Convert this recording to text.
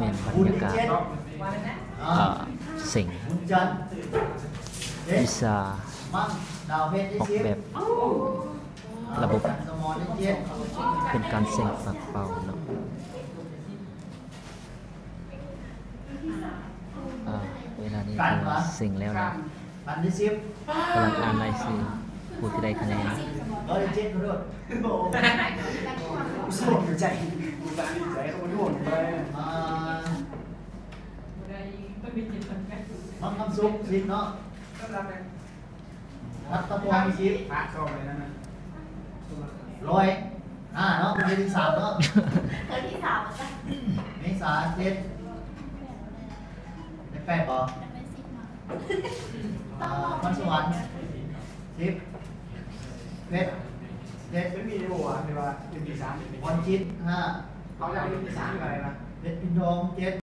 ແມ່ນບັນຍາກາດ ເອີ ເສັງ ວິຊາອອກແບບລະບົບ ເປັນການເສັງປາກເປົ່າເນາະ. ເອີ ເວລານີ້ຖືວ່າເສັງແລ້ວເນາະ. ອັນທີສິບ ກຳລັງອ່ານລາຍຊື່ຜູ້ທີ່ໄດ້ຄະແນນ. ຮ້ອຍເຈັດ ຂອໂທດ ໃຈ ໃຈ ຂອໂທດ ອ່າ ນ້ອງຄຳສຸກ ສິບເນາະ. ພັດຕະພອງ ສິບ ຮ້ອຍ ຫ້າເນາະ ເທື່ອທີສາມເນາະ ເທື່ອທີສາມ ເມສາ ເຈັດ ໄດ້ແປດບໍ່? ອ່າ ພອນສະຫວັນ ສິບ ເພັດ ເຈັດ ເປັນມີຢູ່ບໍ່ ຫຼືວ່າເປັນທີສາມ? ພອນຈິດ ຫ້າ ເອົາຈາກເປັນທີສາມກໍໄດ້ນະ ເພັດພິນທອງ ເຈັດ